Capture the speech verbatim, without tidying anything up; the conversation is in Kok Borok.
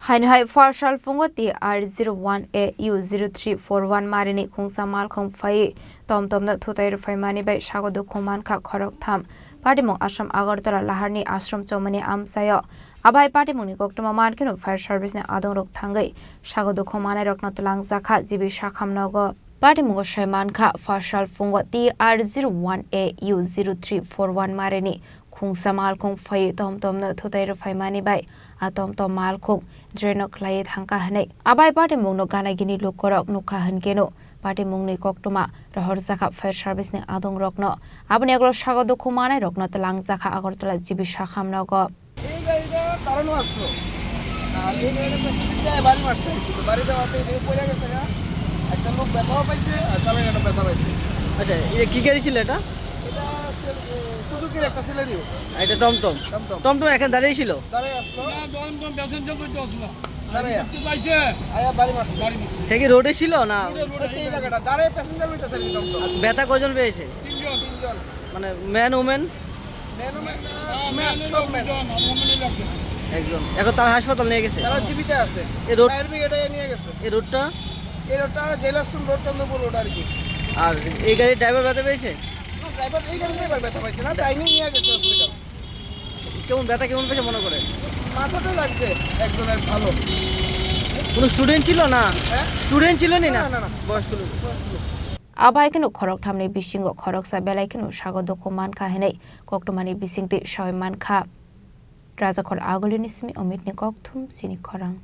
Haino hai phasal phungo T R zero one A U zero three four one marini khungsa malkhung phaiwi tomtomno thutai rwphaimani bai sago dukhu mankha khoroktham patimung Assam Agartala Laharni ashram chomani amchaio. Abai patimungni koktwma mankheno fire service ni adongrok thangwi sago dukhu manairokno twlangjakha G B Sakham nogo. Patimungo sai mankha phasal phungo T R zero one A U zero three four one marini khungsa malkhung phaiwi tomtomno thutai rwphaimani bai a tomtom malkhung draino khlaiwi thangkha hwnwi. Abai patimungno gana gini lukorok nukha hwnkeno patimungni koktwma rohorjakha fire service ni adongrokno. Aboni ulo sago dukhu manairokno twlangjakha Agartala G B Sakham nogo. এই গাড়িটা দাঁড়ানো আসলো, আর এই গাড়িটা পেছন দিক দিয়ে বাড়ি মারছে, কিন্তু বাড়ি দেওয়াতে এই পড়ে গেছে গা। একটা লোক ব্যথাও পাইছে আর চালক একটা ব্যথা পাইছে। আচ্ছা, এটা কি গাড়ি ছিল এটা? এটা হচ্ছে, এ, সুজুকির একটা সিলেরিও। আর এটা টমটম? টমটম। টমটম এখানে দাঁড়িয়ে ছিল? দাঁড়ায় আসলো। না, দমদম প্যাসেঞ্জার লইতে আসলো। দাঁড়ায়। দেখতে পাইছে? আয়া বাড়ি মারছে। বাড়ি মারছে। সে কি রোডে ছিল না? রোডে, রোডে। এই জায়গাটা দাঁড়ায় প্যাসেঞ্জার লইতেছে আর কি টমটম। আর ব্যথা কজন পেয়েছে? তিনজন। তিনজন। মানে ম্যান, উমেন? ম্যান, উমেন, না, ম্যান, ম্যান সব হলো ম্যান। দুজন, আর উমেন হলো একজন। একজন। এখন তারা হাসপাতাল নিয়ে গেছে? তারা জীবিত আছে। এই রোড ফায়ার ব্রিগেডে নিয়ে গেছে। এই রোডটা? এই রোডটা জেলাসুন রোড, চন্দ্রপুর রোড আর কি। আর এই গাড়ির ড্রাইভার ব্যথা পেয়েছে? না, ড্রাইভার, এই গাড়ির ড্রাইভার ব্যথা পাইছে না, টাইমে নিয়ে গেছে হসপিটাল। কেমন ব্যথা, কেমন পেয়েছে মনে করে? মাথাতে লাগছে একজনের ভালো। কোনো স্টুডেন্ট ছিল না? হ্যাঁ? স্টুডেন্ট ছিল নি না? না, না, না। বয়স্ক লোক? বয়স্ক লোক। Abai kheno khoroktham ni bisingo khoroksa belai kheno sago dukhu mankha hwnwi koktwmani bisingtwi sawi mankha. Rajakhor Agulini simi Omitni kokthum chini khorang.